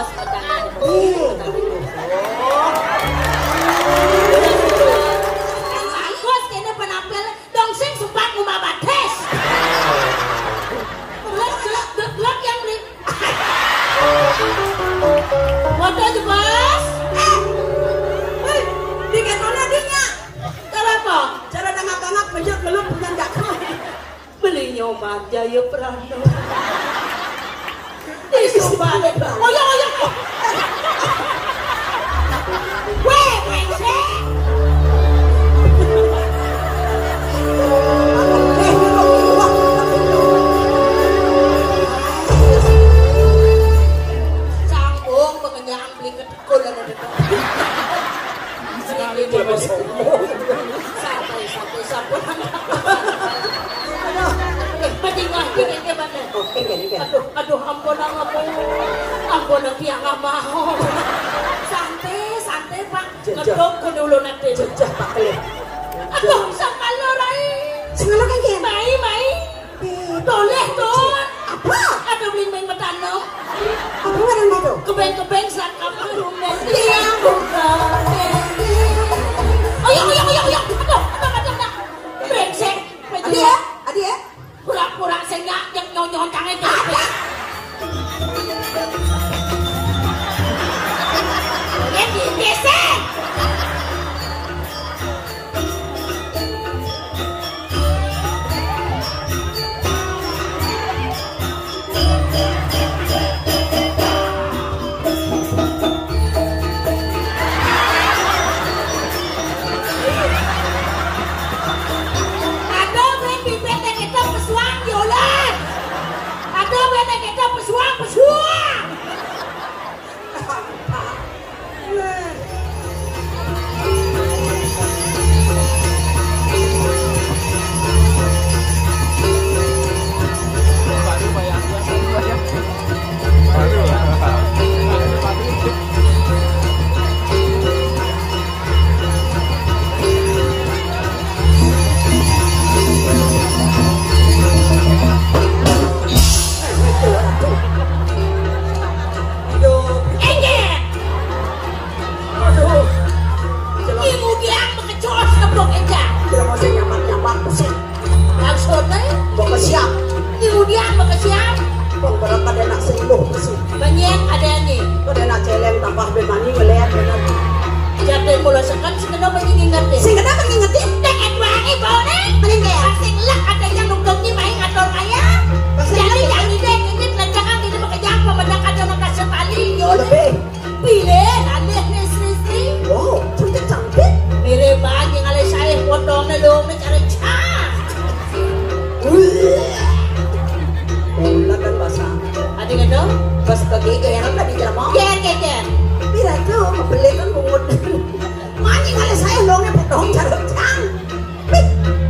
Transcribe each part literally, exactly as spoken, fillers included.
Bagus kéné penampil dong sing sempat ngumah batis. Gelap, gelap, gelap, gelap yang beli. Foto aja, Bos. Eh, wih, di mana dinya? Kalau apa? Cara dangak-dangak, pejat, melut, punya jago. Beli nyoman Jaya Prano. Disumpah. Oyo, oyo. Weh, brengsek. Sambung pengenyaan beli kedekul yang udah. Sekali dia masih sombong. Santai, santai, sampun. Aduh, eh, mati mah, ini, ini, mana? Oh, ini, ini. Aduh, aduh, ampun, ampun. Ampun, tiang nggak mau. Santai, santai, Pak. Jejak. Kedok ke dulu nanti. Jejak, Pak Kelih. Aduh, sangkalo, Rai. Sangkalo kan, Ken? Mai, mai. Toleh, Tun. Apa? Ada bling-bling metano. Apa ngaran itu? Kebeng-kebeng saat kamu rumah. Iya, bukan. Oh, iya, iya, iya, iya. Aduh, aduh, aduh, aduh. Brengsek. Adi ya? Adi ya? Pura-pura saya nggak nyonyon tangan. Apa? Ini biasa. Aduh, main pipet yang kita pesuang, yolah. Aduh, main yang kita pesuang, pesuang. Aduh. Enggak. Aduh. Ini ngudiang bekecos keblok enggak. Dia masih nyaman-nyaman, pusing. Maksudnya? Mbok kesiap. Ini ngudiang bekesiap. Wong berat pada nak sing luh besi. Banyak ada ini. Pada nak celeng tambah bemani ngeliat bener. Jatuh mula sekan sekedar banyak ngingetin. Sing kenapa ngingetin? Dek, eh, dua, eh, bau, nih. Mending ya. Sing lek ada yang nunggu ni main atur kaya. Jadi yang ini, ini telanjangan, ini bekerja, pemenang ada maka sekali. Yo, lebih. Pilih, alih nih, Sri-Sri. Wow, cantik-cantik. Mirip banget yang alih saya, potongnya dong, nih, cara cah. Wih. Ulah kan basah. Ada nggak dong? Pas kegegeran tadi jelema. Ger, ger, ger. Pira tuh, kebelet kan bungut. Mani kali saya dongnya potong cara cang. Pih,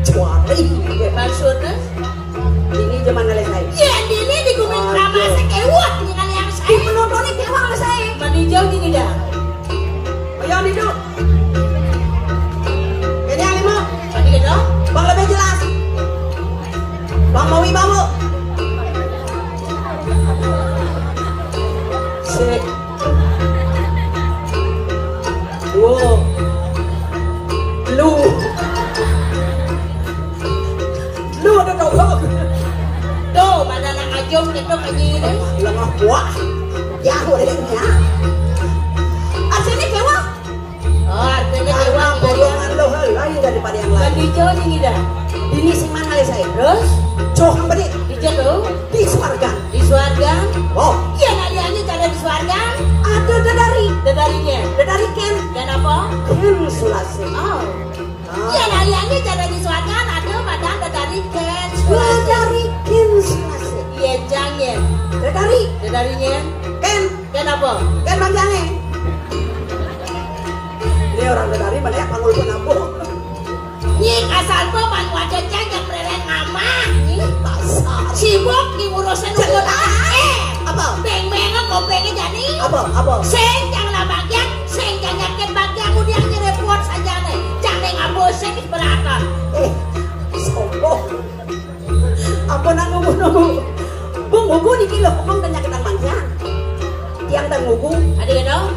cuari. Maksudnya? Ini zaman ngalih saya. Iya, ini di gunung Aduh. Keramas, kewat, ini kali yang saya. Di penontonnya kewat ngalih saya. Mani jauh ini dah. Ayo, Nidu. Ini yang lima. Tadi gitu. Bang lebih jelas. Bang Mawi Bawo. Sik. Wow. Lu. Lu ada tau. Tuh, mana nak ajum gitu kayak gini. Lengah buah. Ya, udah ya. Aslinya kewah. Oh, artinya Karena kewah, golongan lo hal lain daripada yang lain. Bagi Jawa ini dah. Ini sing mana ya saya? Terus? Coh, apa nih? Di Jawa. Di Suarga. Di Suarga. Oh. Iya, nah, dia aja cara di Suarga. Ada dedari. Dedarinya. Dedari Ken. Dan apa? Ken Sulasi. Oh. Ah. Iya, nah, dia aja cara di Suarga. Ada badan dedari Ken Sulasi. Dedari Ken Sulasi. Iya, jangan. Dedari. Dedarinya. Ken. Ken apa? Ken Bang Jange. Ini orang dedari mana ya panggul penampuh. Nyi kasar tuh man wajah cang yang mereren ngamah. Nyi pasar. Sibuk diurusin ukur. Eh, apa? Beng-beng kopengnya jadi. Apa? Apa? Sing jangan bagian, sing jangan bagian udah nyerepot saja nih. Jangan ngabosek beratan. Eh, sombong. Apa nang nunggu-nunggu? Bung buku niki lho, Bung tanya ketang mangsa. Tiang Ngugu. Adi kéto?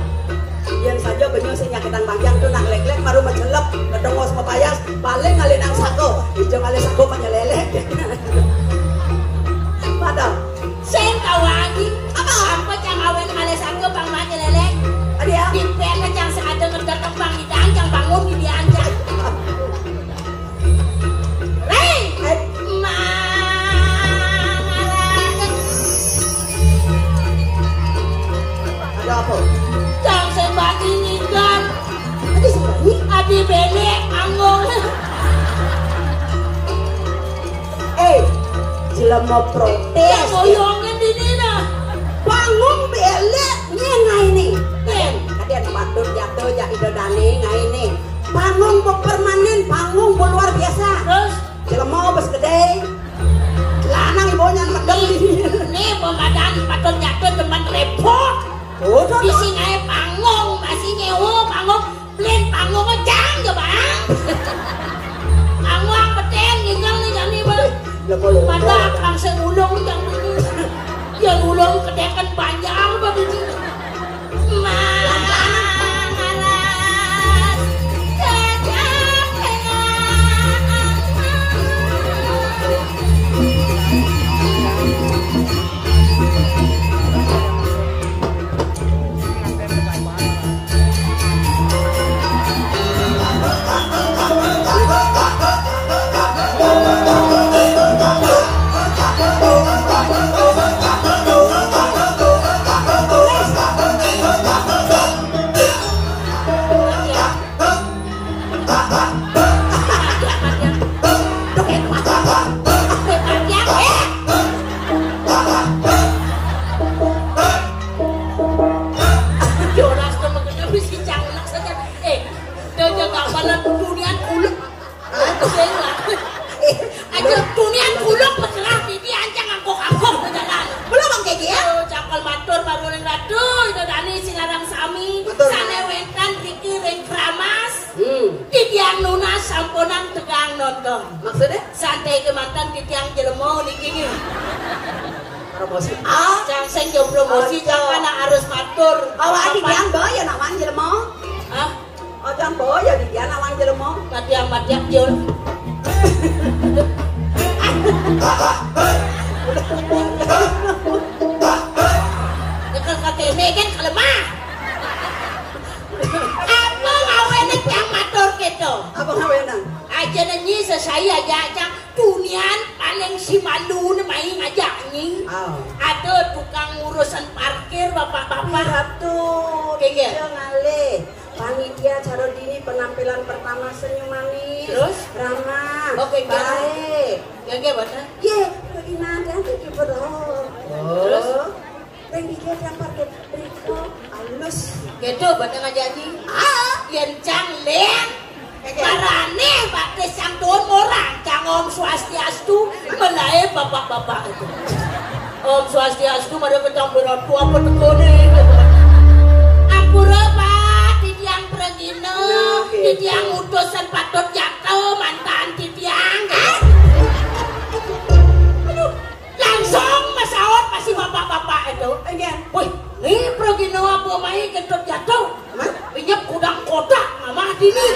Yén saja banyu sing nyakitan bajang to nak lék-lék maru macelep, ngedengos mapayas, paling ngalih nang sago. Ijo ngalih sago manyelelek. Padahal. Sing tawa lagi. Apa? Apa cang awén ngalih sago pang manyelelek? Adi ya? Dipék cang sengaja ngedek kembang idang, cang bangun di dianjak. Réh! Eh. Mangarang. Ada apa? Cang sing bagi ngikan. Adi sing bagi? Adi bélé, anggong. Eh, jelema protés. Boyongan dini nah. Bangung bélé, nyén ngainé. Nyén. Kadén patut jatuh, jak ida dané ngainé. Panggung pepermanen, panggung luar biasa. Terus? Jelema bes gedé. Lanang ibu nyan medem. Nih, nih, pemadan patut jatuh teman repot. Oh, tuh, tuh. Di sini aja panggung, masih nyewa panggung. Beli panggung aja, ya, Bang. Panggung betén, nginggal nih, kami, Bang. Lah, kalau Mata, Bang, saya ulung, jangan dulu. Ya, ulung kedékén panjang, Bang, ini. Jonas tuh mengenai si cangnak saja. Eh, dia jaga kepala dunia kuluk. Aduh, sing lah. Aja tunian kuluk pecerah pipi ancang angkok-angkok bejalan. Belum, Bang, kayak dia? Oh, cakal matur, Pak Ratu, Ida Dani, Sinarang Sami. Betul. Sané wénten riki ring Kramas. Hmm. Titiang nunas sampunang tegang nonton. Maksudnya? Santai kemantan titiang jelema niki nggih. Promosi. Ah, cang sing jo promosi, oh, cang kana harus matur. Awak titiang boya nawan jelema. Hah? Acan boya di dia nawang jelema. Matiak-matiak, Jul. Nyekel katéné kan kelemah. Apa ngawéné cang matur kéto? Apa ngawéné? Aja nyi sesai aja, cang. Tunian paling si malu né main aja, nyi. Oh. Ada tukang urusan parkir, bapak-bapak. Ratu, iya, ngalih. Panitia cara dini penampilan pertama senyum manis. Terus? Ramah. Oke, baik. Gagah banget. Yé, bagi nadang tuh gitu loh. Oh. Terus? Yang dia yang parkir berikut halus. Gitu, banget ngajanyi. Ah, yén cang léng. Parané baptis cang tuun murang, cang Om Swastiastu, melaé bapak-bapak itu. Om Swastiastu, mari kecang berat tua apa tekoné. Ampura, Pak, titiang pragina, oke, titiang utusan patut jatuh, mantan titiang. Aduh, langsung masaut masih bapak-bapak itu. Enggak. Wih, nih pragina apa mai kentut jatuh? Hah? Minyak kudang kotak, mamah dini.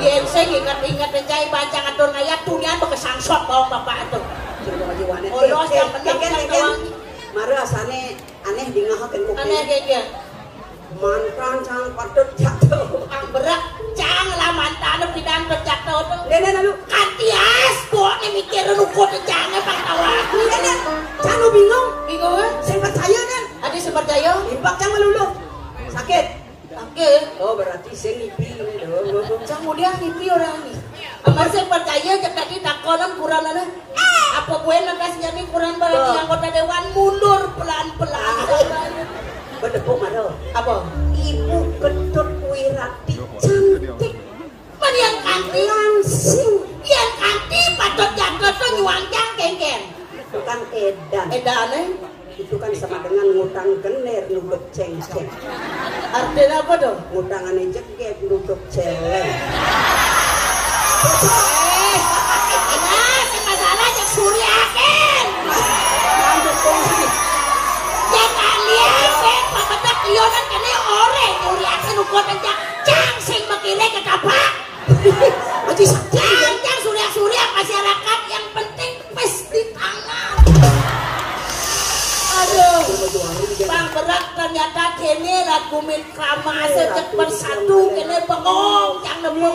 Yén sing inget-inget cai bancang atur ngayat tunian bekesangsot bawang bapak itu. Coba lagi wanet. Olos, eh, yang bener, yang doang. Mara asané anéh dingeh kén kuping. Anéh, gégé. Mantan cang patut jatuh. Ang berak, cang lah mantan pidan patut jatuh tuh. Déné lalu. Kanti as, kok né mikir rukut cangé pang tawa. Déné, cang lu bingung. Bingung, eh? Sing percaya kan? Ada sing percaya? Impak cang melulu. Sakit. Oke. Oh, berarti sing ngipi ini dong. Cang udah ngipi orang ini. Apa sing percaya cek tadi takonan kurang ada. Apa gue nakas jadi kurang barang anggota dewan mundur pelan-pelan. Bedepuk mana? Apa? Ibu Ketut Wirati cantik. Mana yang kanti? Langsing. Yang kanti patut jatuh tuh nyuang cang kengken. Bukan edan. Edan, eh? Itu kan sama dengan ngutang gener nuduk cengceng. Artinya apa tuh? Ngutang ane jegeg nuduk celeng. Eh, nah, sing masalah cek Surya, Ken. Nanduk kongsi. Cek Kok encang, cang sing makile ketapak. Aji sakti. Cang, cang, surya-surya masyarakat, yang penting pes di tangan. Aduh. Pang berat ternyata kene lagu min krama sejak bersatu kene bengong yang nemu.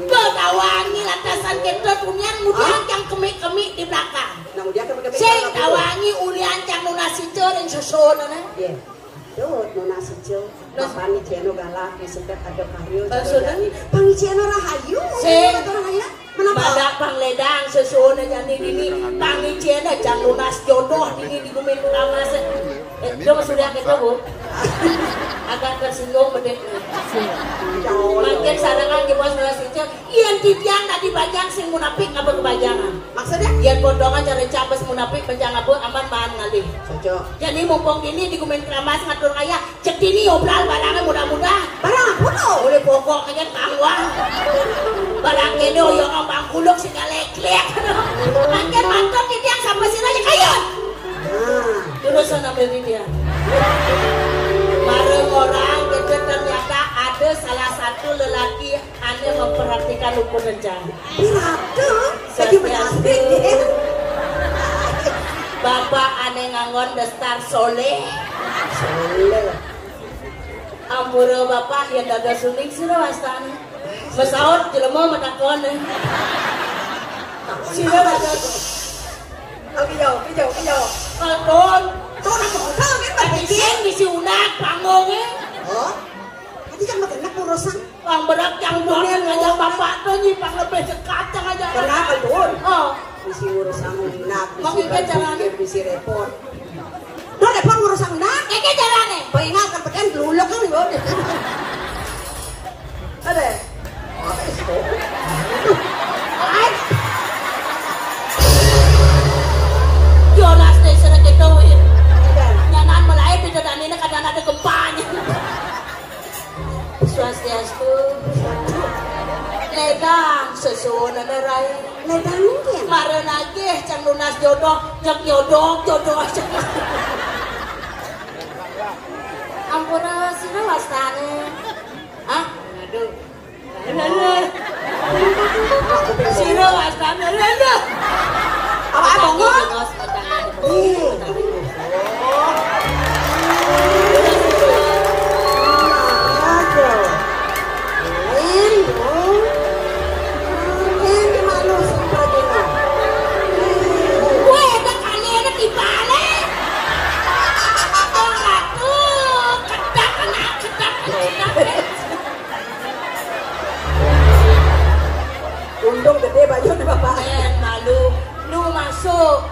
Kedawangi lantasan kita tunian mudian yang kemik-kemik di belakang. Sing dawangi ulian yang nunas sicil yang sesuai. Iya. Tuh, nunas sicil. Bapak ni Ceno galak, ni sedek ada karyo. Maksudnya? Pang Ceno rahayu. Sing. Menapa? Madak pang ledang sesuai jani dini. Pang Ceno jang nunas jodoh dini di gumin pertama se. Eh, dia sudah kita, Bu. Agak tersinggung bedek. Makin sarangan di bos nunas sicil. Yen titiang tadi bajang sing munapik apa kebajangan? Maksudnya? Yen potongan cara capes munapik bajang apa aman maan ngalih. Cocok. Jadi mumpung dini di gumen keramas ngatur kaya, cek dini obral barangnya mudah-mudah. Barang apa tuh? Oleh pokok aja tangwang. Barang kene oyong bang kuluk sing leklek. Makin mantap titiang sama sira ya kayun. Nah. Terus sana beli dia. Bareng orang kecil ternyata ada salah satu lelaki ane memperhatikan ukur rencana. Pirata? Jadi menarik, ya. Bapak ane nganggon dasar soleh. Soleh. Ampura bapak yang dada suning sira wastane. Mesaut jelema matakon. Sira dada. Oke, yo, oke, yo, oke, yo. Katon. Katon apa? Katon kan? Tapi sing ngisi unak panggung, eh. Oh? Tadi kan makan urusan. Pang berat yang banget aja bapak tuh nyi pang lebih sekat yang aja. Kenapa, Dun? Oh. Bisi ngurus anak, bisi berpikir, bisi repot. Dun, repot ngurus anak. Keke jarane. Pengen kan peken dulu kan, Dun. Ada. Apa itu? Jonas deh sira kita win. Nyanan mulai pindah dan ini kadang ada gempanya. Swastiastu. Ledang sesuwun rai. Ledang mungkin. Mara nagih cang lunas jodoh, cek jodoh, jodoh aja. Ampura sira wastane. Hah? Aduh. Sira wastane. Aduh. Apa, apa, Bongol? Ih. Untung gede baju nih, Bapak. Eh, malu. Nu masuk.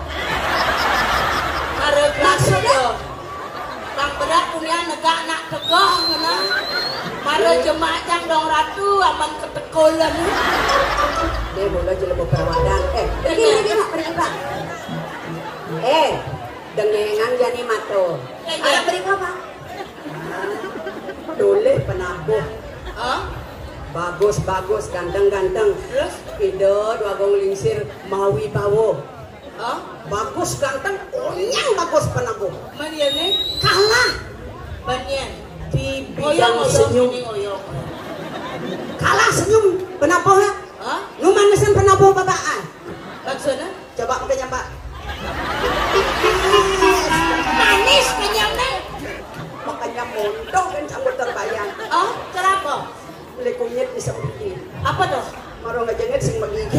Harus masuk. Maksudnya? Bang berat punya negak nak tegong, ngena. Mara jemajang dong ratu, aman ketekulan. Dia mula jelebok perawadan. Eh, pergi, pergi, Pak, pergi, Pak. Eh, dengengan jani mato. Ada beri apa? Doleh penabuh. Hah? Bagus-bagus, ganteng-ganteng. Terus? Ida dua gong lingsir mawi bawa. Hah? Bagus ganteng, onyang bagus penabuh. Manian ni? Kalah. Manian. Di bidang senyum. Kalah senyum penabuh ya? Hah? Nu manisan penabuh babaan. Maksudnya? Coba makanya, Pak. Manis kenyang deh. Makanya mondok kan campur terbayang. Oh, kenapa? Beli kunyit bisa begini. Apa tuh? Marung aja nggak sing begini.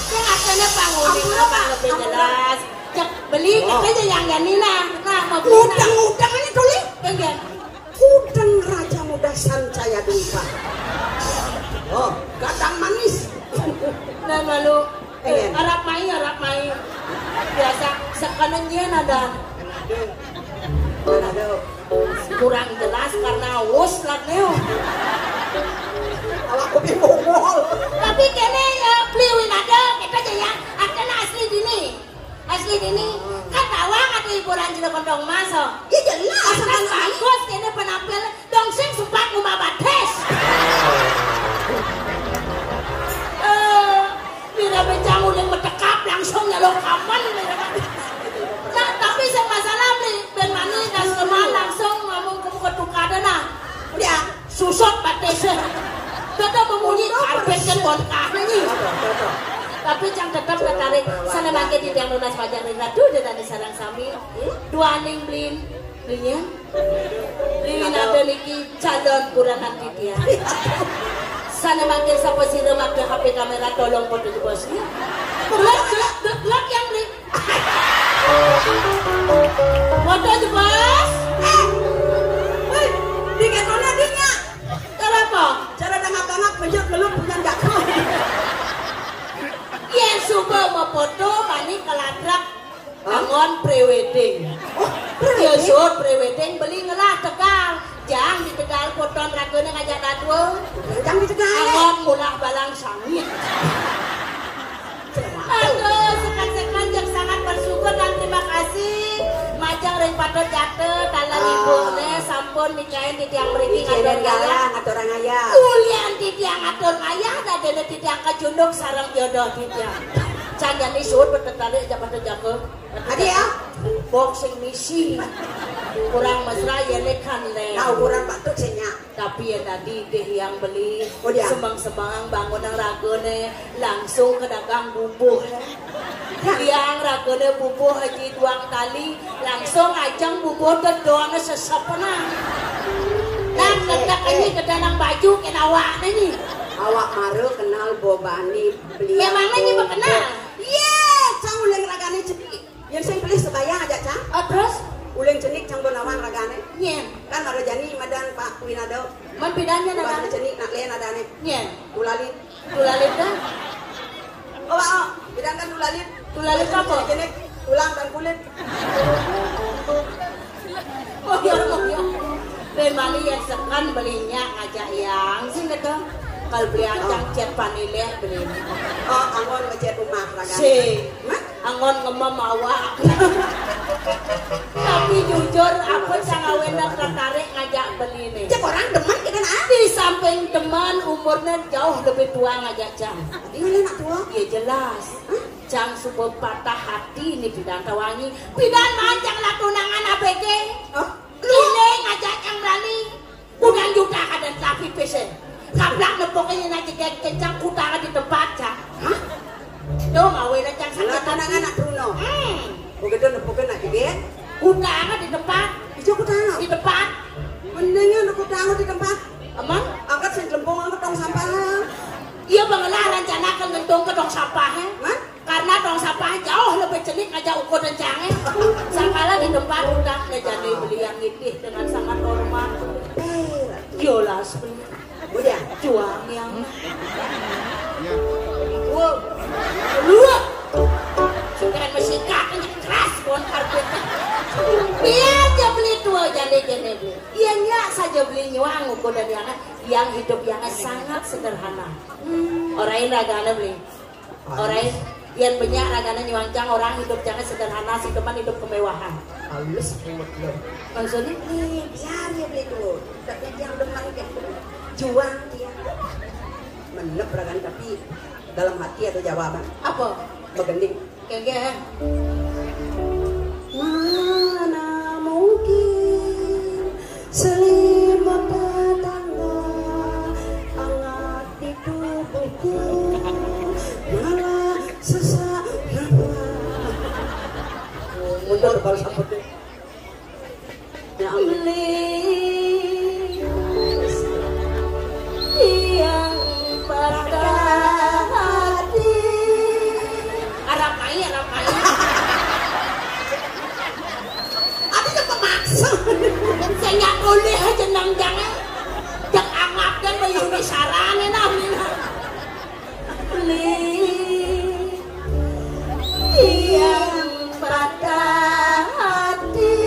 Sing asalnya panguli, ampun, Pak, lebih jelas. Cek beli, oh, katanya yang gani nah. Nah, mau beli, nah. Udang-udang ini tuli. Enggak. Udang Raja Muda Sancaya Dupa. Oh, gadang manis. Nah, malu. Eh, arap mai, arap mai. Biasa, sekarang dia ada. Aduh. Aduh. Kurang jelas karena haus lah, Neo. Awak kopi mongol. Tapi kene, eh, beli win ada, kita aja ya. Ada asli dini. Asli dini. Kan tawang ada hiburan juga kondong mas, oh. Iya, jelas. Kan bagus kene penampil. Dong sing sempat ngumah batis. Eh, bila becang uling metekap langsung nyalok kapan. Nah, tapi sing masalah beli ben mani das lemah langsung ngomong ke muka Kon kahané. Tapi cang tetep tertarik. Sané mangkin titiang nunas majeng ring Ratu Dédané sareng sami. Duaning beli, beli ya. Beli nada niki calon kurenan titiang. Sané mangkin sapa sira makda H P kamera tolong foto jebos ya. Delok, delok, delok yang beli. Foto jebos. Eh, wih, di kantornya dia. Kenapa? Cara tengah-tengah, mencet melut, bukan jago. Yén suba mafoto mani kalatrak. Hah? Anggon prewedding. Oh, ya prewedding? Suud prewedding beli ngelah Tegal. Jang di Tegal foton ragané ngajak dadua. Jang di Tegal. Anggon mulah balang sangit. Aduh, sekan-sekan jang sangat bersyukur dan terima kasih. Majeng ring Patut Jata, taler ibuné sampun nikahin titiang mriki. Ijinin ngatur galah, ngayah. Ngatur ngayah. Ulian titiang ngatur ngayah, dadéné titiang kajunduk sareng jodoh titiang. Cang jani suud betetarik aja pada jaga. Adi ya? Boxing misi. Kurang mesra ya kan lé. Nah, ukuran patut sih nyak. Tapi ya tadi deh yang beli. Oh, dia. Semang-semang bangun yang ragané langsung ke dagang bubuh. Yang ragané bubuh haji duang tali langsung ajang bubuh gedong sesepena. Nah, letak ini ke dalam baju kena awak ini. Awak maru kenal bobani beli. Memangnya ini berkenal? Iya, cang uling ragané cenik. Yang sing pelih sebaya aja cang. Oh, terus? Uling cenik cang bonawang ragané. Nyén. Kan ada jani madan Pak Winado. Man pidannya nak cenik nak lén adané. Nyén. Tulalit. Tulalit kan? Oh, oh, pidan kan tulalit. Tulalit apa? Cenik, tulang dan kulit. Oh, iya, oh, iya. Bén mali yang sekan belinya ngajak yang sing gitu. Kalau beli ancang chat panileh beli. Oh, anggon ngechat rumah ragané. Sing. Hah? Anggon ngemem awak. Tapi jujur, apa cang awenan tertarik ngajak beliné? Cek orang demen kita nah. Di samping demen, umurnya jauh lebih tua ngajak cang. Dia nak tua? Ya jelas. Hah? Cang suba patah hati nih pidan tawangi. Pidan mancang lah tunangan A B G. Hah? Lu ngajak cang berani. Udah juta kadén tapi pesen. Kablak nepuk ini nak jegég kencang kutang di tempat cang. Hah? Tuh, ngawé cang. Lah, sakit tunangan hati. Nak Bruno. Hmm. Begitu nepuknya nak jegég. Kutang di tempat. Ijo kutang. Di tempat. Mendingan kutang di tempat. Emang? Angkat sing lempung, angkat tong sampah. Iya, bang lah rencana ke ngentung ke tong sampah, ya? Hah? Karena tong sampah jauh lebih cenik aja ukur rencangnya. Sangkala di tempat udah ngejani beli yang ngitih dengan sangat hormat. Yolas beli. Udah. Juang yang. Wow. Lu. Sudah mesikat ini keras pohon karpet. Biar dia beli tua jadi jadi beli. Iya, iya saja beli nyuang ukur dan yang, yang hidup yang sangat sederhana. Orang ini ragana beli. Orang yang banyak ragana nyuang cang orang hidup jangan sederhana, sing demen hidup kemewahan. Halus banget lo. Maksudnya? Nih, biar ya beli dulu. Tapi yang demen kan juang dia. Menep ragan tapi dalam hati ada jawaban. Apa? Begending. Kagak. Mana mungkin selimut tetangga hangat di tubuhku, malah sesak nafas. Mundur kepala samput. Yang beli tiang patah hati. Arap mai, arap mai. Ada yang memaksa. Saya nggak boleh aja nang jangan. Cek angap kan bayu di sarane namina. Beli tiang patah hati.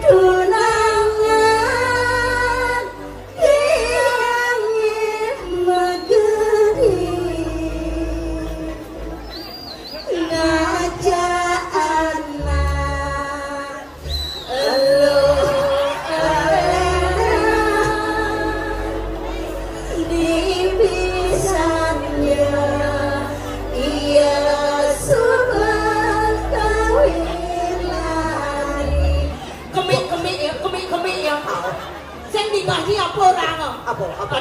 Tunangan tiang mageri. Ngajak anak Elo, elo, dipisah.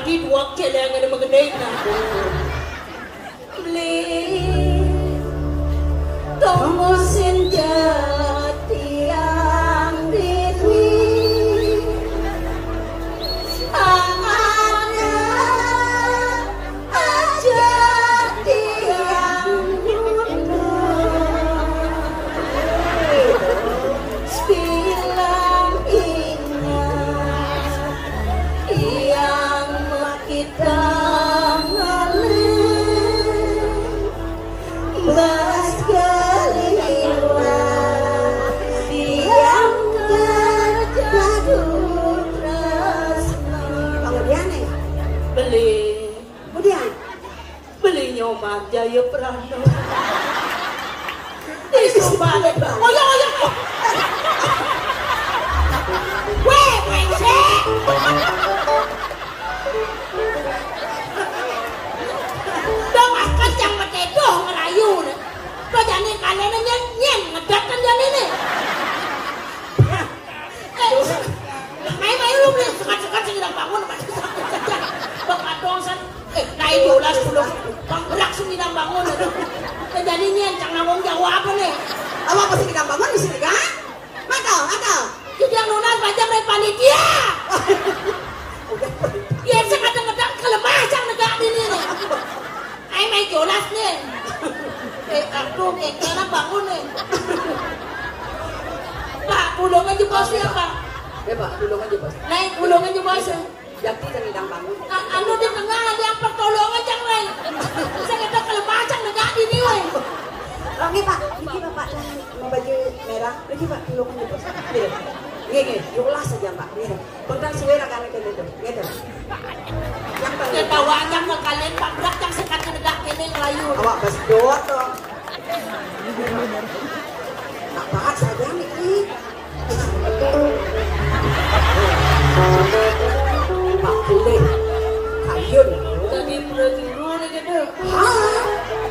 Dua keleng ada mengenai. Beli tunggu senja tiang dini. Ada aja tiang dulu. Bilang ingat yang kita ngalih. Bas keliwat yang terjatuh tresno. Kemudian nih. Beli. Kemudian. Beli nyoman jaya prano. Iso balik. Oyo, oyo. Weh, brengsek. Dong, ah, kencang metedoh ngerayu ne. Kok jane kalene nyen, nyen, ngedet kan jane ne. Eh, ayo, ayo lu beli sekat-sekat sing nang bangun, Pak. Bang Adong san. Eh, naik dua belas puluh. Bang Berak sing nang bangun. Eh, jane nyen, cang nanggung jawab ne. Apa, apa sing nang bangun di sini, kan? Mata, mata. Itu yang lunas macam dari panitia. Ya, saya kadang-kadang kelemah, cang negak ini nih. Ayo main jolas nih. Eh, aduh, kayak kena bangun nih. Pak, pulung aja bos ya, Pak. Ya, Pak, pulung aja, Bos. Naik pulung aja bos ya. Jati kan idang bangun. A-, anu di tengah ada yang pertolongan, cang, weh. Saya kata kelemah, cang negak ini, weh. Oke, Pak. Niki Bapak yang mau baju merah. Niki, Pak, pulung aja, Bos. Iya. Iya, iya. Jolas aja, Pak. Iya. Bentar suwe ra kali kene to. Ngene. Yang tahu. Ketawa aja ke kalian, Pak Brak, yang sekat negak kene ngelayu. Awak bas dot to. Apa saja niki? Pak Kulit. Kayun. Jadi perlu tiru nih gitu. Hah?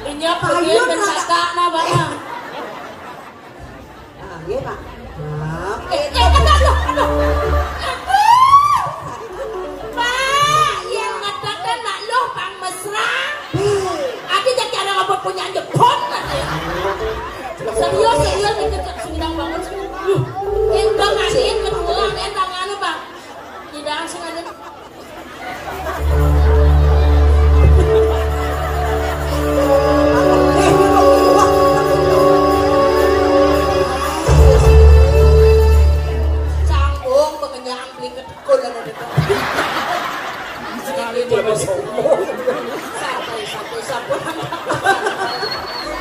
Ini apa dia? Kayun, nah, Bang. Ah, iya, Pak. Nah, eh, eh, aduh, aduh, aduh. Aduh. Pak, yang ngatakan nak lo pang mesra. Adi jadi orang apa punya jepon, katanya. Serius, serius, itu tak sendang bangun, serius. Duh, yang bang, ada yang kedua, ada yang tangan, Bang. Tidak langsung ada. Canggung, pengenyaan beli ketekul ada di. Sekali dia masih. Sampai, sampai, sampai.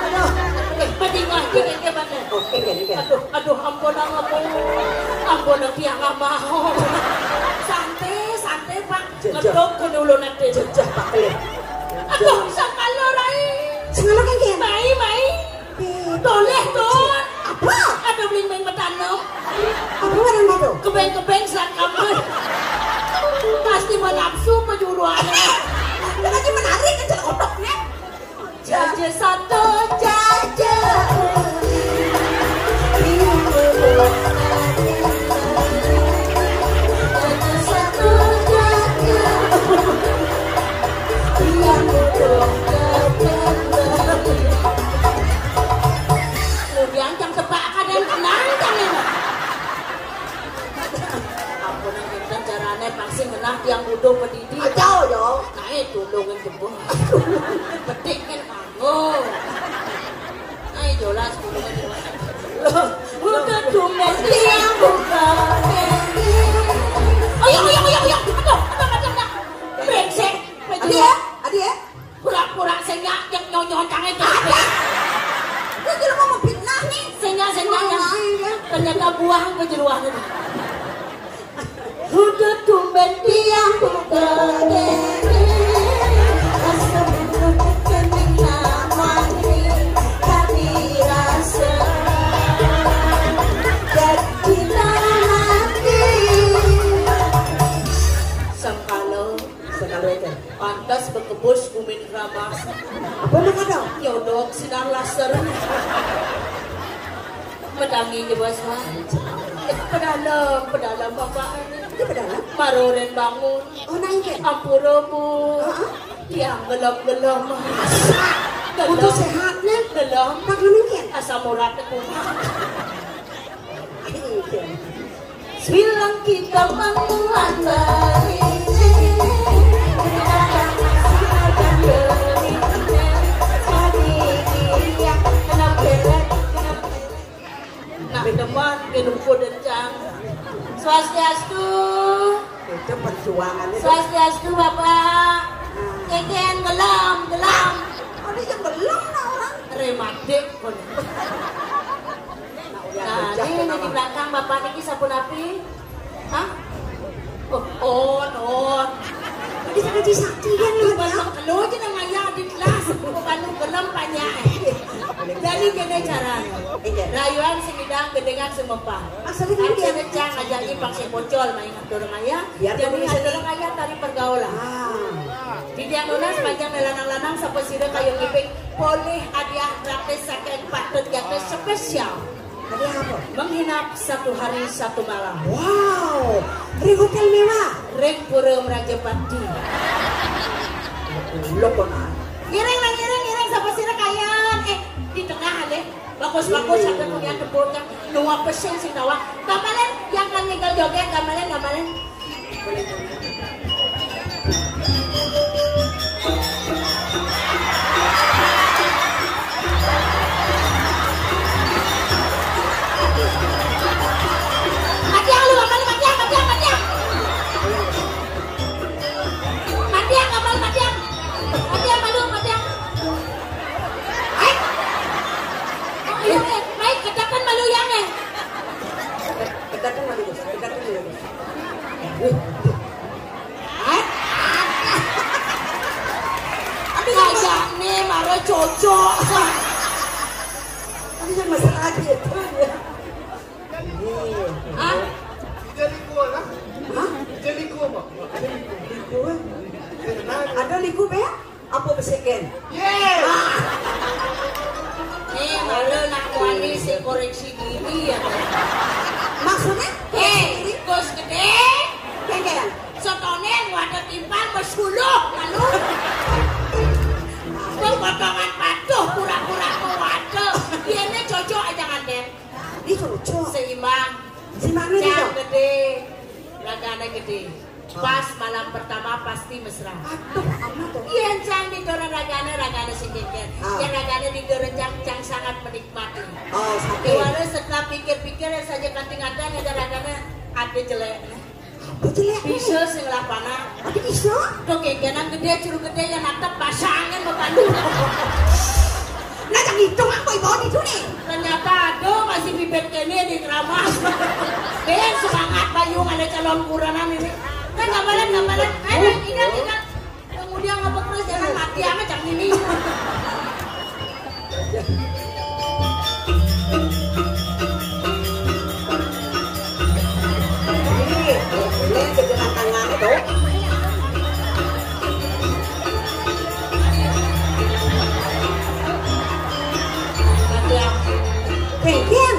Aduh, eh, mending lagi kayak gimana? Oke, oke, oke. Aduh, aduh, ampun, ampun. Ampun, tiang nggak mau. Santai, santai, Pak. Jejeh. Ngetok ke dulu nanti. Jejeh, Pak Klir. Aduh, sangkalo, Rai. Sangkalo kan, Kin? Mai, mai. Pi. Toleh, Tun. Apa? Ada bling-bling betanem. Apa warna itu? Kebeng-kebeng serat kamar. Pasti menafsu pejuruannya. Lagi menarik kan, otaknya. Jaja satu, jaja. Jaja satu, jaja. Iya, bodoh, jaja. Kemudian yang tebak kadang tenang, tenang. Ampun, yang pinter carane pasti ngenah tiang bodoh pedidi. Acau, yo. Kae tulung jebul. Petik kan. Oh. Ayo, jolas, tulung aja. Udah tumbas tiang buka. Ayo, ayo, ayo, ayo. Aduh, aduh, aduh, aduh. Brengsek. Adi ya, adi ya. Pura-pura sing nyak nyonyon kangen. Lu kira mau memfitnah nih? Sing nyak, sing nyak. Ternyata buah kejeruan itu. Udah tumben tiang buka dene. Asam kening namane kami rasa. Jadi tanah hati. Sengkalo. Sengkalo aja. Pantas bekebus kumin keramas. Apa nak ada? Nyodok sinar laser. Medangi di bawah. Pedalem, pedalem bapak. Di pedalaman? Mara orén bangun. Oh, nang kén? Ampura, Bu. Heeh. Tiang gelem-gelem. Masa? Gelem. Untuk sehatnya? Gelem. Nang kén? Asam urat kumat. Bilang kita mengulang dari Nah, teman, kenuku dencang. Swastiastu. Itu perjuangannya. Swastiastu, Bapak. Nah. Kengken, gelem, gelem. Oh, dia yang gelem lah orang. Rematik, kon. Nah, ini di belakang Bapak niki sapunapi? Hah? Oh, oh, oh. Ini sakit sakti kan lu, Bang? Kalau aja namanya di kelas, bukan lu gelem banyak. Jadi gini caranya. Iya. Rayuan sing idang, gedéngan sing mempang. Maksudnya kan dia cang ajak ipang sing pocol main ngatur maya. Biar jadi bisa adalah kaya tari pergaulan. Ah. Di dia nunas panjang lanang-lanang sapa sira kaya ngiping polih hadiah gratis saking patut jatuh spesial. Ada apa? Menginap satu hari satu malam. Wow, ring hotel mewah. Ring Pura Mrajapati. Lo kok nang? Ngiring lah, ngiring, ngiring, sapa sira kalian? Eh, di tengah aja. Bagus, bagus, sampai punya debur kan. Nuwa pesing sing tawa. Gamelan, yang kan nyekel joget, gamelan, gamelan. Matiang lu, Amal, matiang, matiang, matiang. Matiang, Amal, matiang. Matiang, malu, matiang. Hai. Oh, iya, eh, baik, katakan malu yang, eh. Katakan malu, Gus. Katakan malu, Gus. Aduh. Kayaknya marah cocok. Tapi yang masalah gitu ya. Hah? Jadi gua lah. Hah? Jadi gua, Mak. Jadi gua. Ada liku, Be? Apa besikin? Yes. Nih, malu nak wani si koreksi diri ya. Maksudnya? Hei, Gus Gedé. Kengken. Sotone wadah timpal bersuluh, malu. Kok potongan patuh, pura-pura mau wadah. Dia ini cocok aja kan, Den? Ini cocok. Seimbang. Si Mami Cang itu? Gedé, ragane gedé. Pas malam pertama pasti mesra. Aduh, amat tuh. Yen cang didorong ragane, ragane sing geger. Ah. Yen ragane didorong cang, cang sangat menikmati. Oh, sakit. Dewasa setelah pikir-pikir, yang saja kanting ada, ada ragane ada jelek. Apa jelek? Bisa sing lapana. Tapi bisa? Tuh gegenan gedé, curu gedé, yang natep pasangin mau pandu. Nah, jangan hitung apa ibu di sini. Ternyata ada masih bibit kene di keramas. Ben semangat Bayu ada calon kuranan ini. Kan gambaran, gambaran. Ayo, ingat, ingat. Kemudian ngapa terus jangan mati amat jam ini. Ini, ini kejenakannya tuh. Mati amat. Kengken.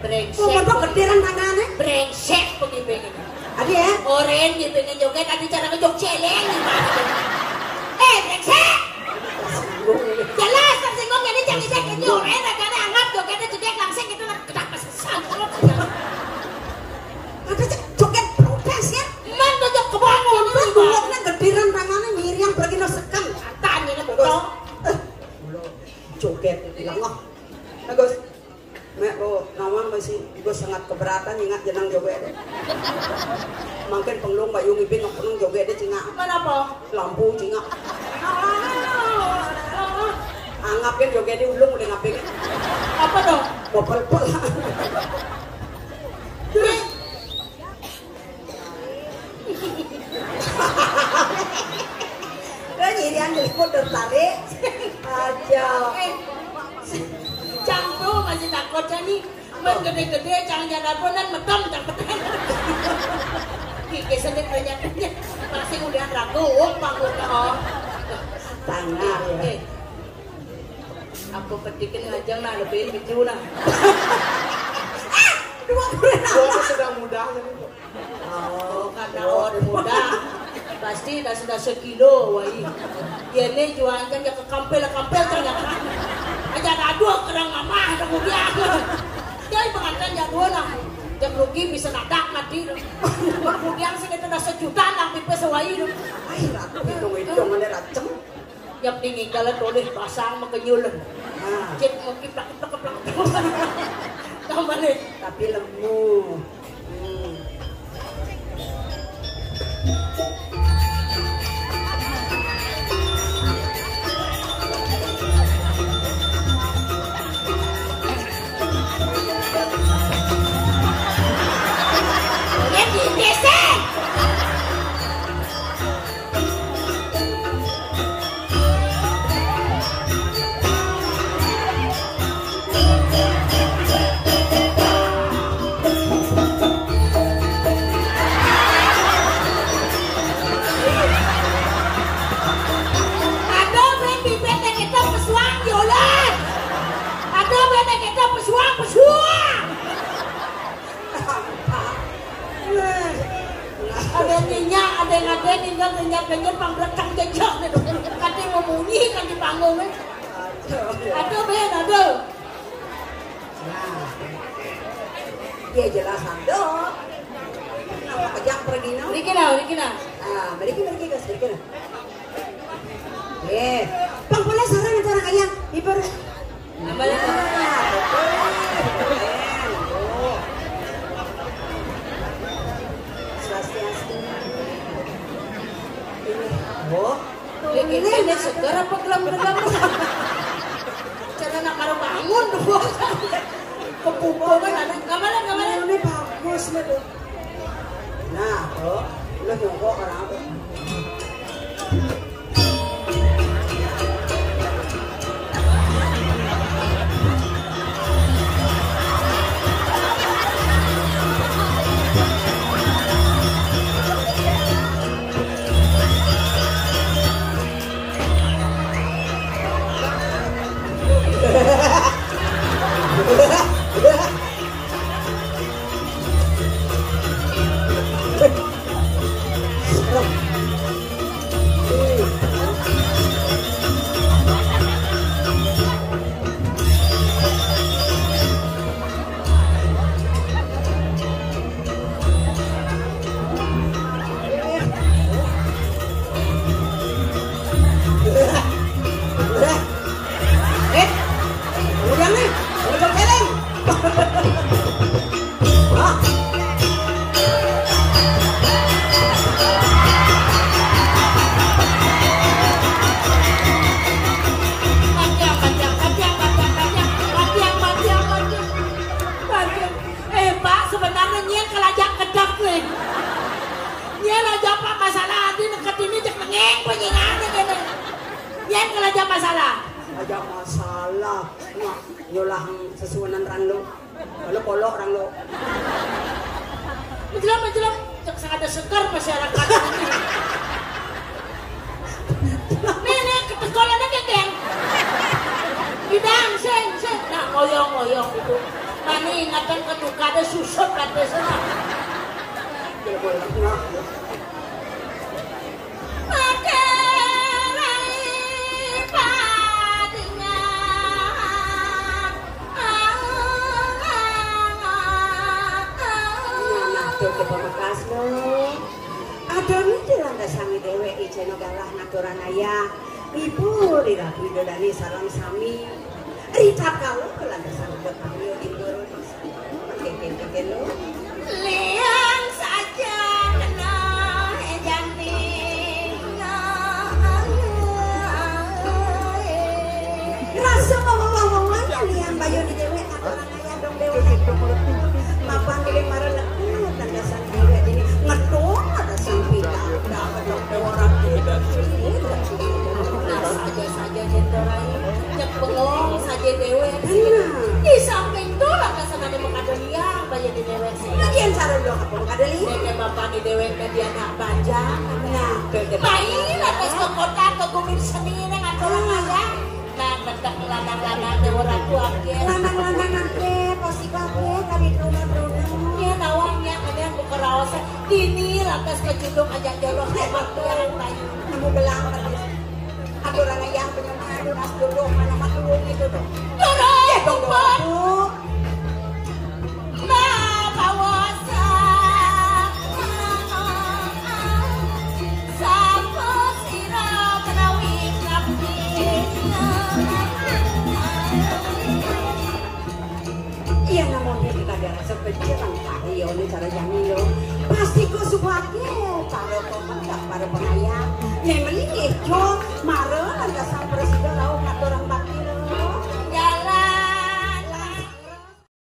Brengsek. Umur kok gedé lan tangane? Brengsek pengen pengen. Adi ya? Oren dia pengen joget, adi cara ngejok celeng. Eh, brengsek. Jelas tersinggung, jadi jangan saya gitu. Oren, ragane anggap jogetnya jedek langsung gitu, lah, kedak pesan. Ada cek joget protes ya? Man, joget kebangun. Terus bulatnya gedé lan tangane, miriang pergi no sekan. Tanya ini betul. Eh, joget lengah. Bagus. Mek, oh, nawang masih, gue sangat keberatan ingat jenang joget deh. Makin penglung Bayu ngibing penglung joget deh, cingak. Kenapa? Lampu cingak. Anggapin joget deh ulung udah ngapin. Apa dong? Popel-pel. Terus? Lo nyirian dulu tertarik. Aja. Eh, cang tuh masih takut cang nih. Men gedé-gedé cang jangan pun dan metem cang peteng. Kiki sedih banyak. Masih udah ragu, oh, bangun, oh. Tangan ya. Eh. Apa petikin ngajeng nah, lebih kecil nah. Ah, dua puluh enam. Gua sedang muda jadi. Oh, karena awak muda, pasti dah sudah sekilo, wai. Dia ni jual kan dia ke kampel-kampel kan ya kan. Aja aduh kerang mamah dah muda. Dia pengantin ya dua lah. Dia rugi bisa nadak mati. Kemudian sih kita dah sejuta nang pipe sewai tu. Ai, ratu hitung-hitung mana racem. Yang tinggi kalau tulis basang makenyul. Nah. Cek mau kiplak kiplak kiplak. Tambah nih. Tapi lemu. Hmm. Yang di desa. Aduh, Ben, bibit dek kita pesuang, Yolan. Aduh, Ben, dek kita pesuang, pesuang. Ada nyenyak, ada yang ada, ninggal nyenyak, nyenyak, pang belakang jejak nih. Kati mau bunyi, kan di panggung, eh. Aduh, Ben, aduh. Nah, dia jelas, aduh. Kenapa kejang pergi, no? Riki lah, Riki lah. Ah, mereka, mereka, guys, mereka. Eh, pang pula sarang antara kaya, hiper. Apa lagi? Nah, betul. Keren. Oh. Swastiastu. Ini. Oh. Ini ini segar apa gelem-gelem? Cara nak karo bangun tuh. Kebubuhan ada. Gambaran, gambaran. Ini bagus nih tuh. Nah, tuh. Lu nyongkok orang apa? Eh, udah nih, udah keleng. Hah? Eh, Pak, sebenarnya nyén kelajak kedap nih. Nyén aja, Pak, masalah adi deket ini cek nengeng penyingannya gini. Nyén kelajak masalah. Aja masalah. Nyolah sesuunan ran lo. Kalau kolok orang lo. Menjelam, menjelam, cek sangat segar masyarakat ini. Nih, nih, ketekolannya geng. Bidang, sing, sing. Nah, ngoyong, ngoyong gitu. Mani ingatan ketuka ada susut kata sana. Aduh, ke Pamekas, no. Adoh niki lantas sami déwék ijéna galah ngaturan ayah. Ibu Ratu Widodari sareng sami. Rita kala lantas sami buat panggil ibu. Kéké, kéké, no. Liang saja kena janti. Rasa bawa-bawa liang bayu di déwék ngaturan Mapan milih marang aku, tandasan déwék ini ngetung ada sang pita, udah ngetung déwék rapi. Nah, saja-saja Jenderal, cek bengong saja déwék. Di samping tuh, lantas ada mengkadeliang, banyak di déwék sih. Lagian cara dua apa mengkadeli? Nenek bapak di déwék dan dia anak bajang. Nah, main atas ke kota, ke gumir seni, nang aturan ayah. Nah, betek lanang-lanang déwék ratu akhir. Lanang-lanang akhir, pasti kabéh kami teruna-teruna. Ya, nawang ya, kadang buka raosan. Kejudung aja jodoh, hebat tuh yang payu. Nemu belang terus. Aturan ayah penyemah lunas jodoh, mana mah turun gitu tuh. Turun, ya dong, turun. Mabawosa. Sampun sira menawi kami. Iya, namun kita darasa pejerang Pak Rio ini cara jani lo. Pasti kok suka ke para pemendak, para pengayam. Nek mriki, Jon, mara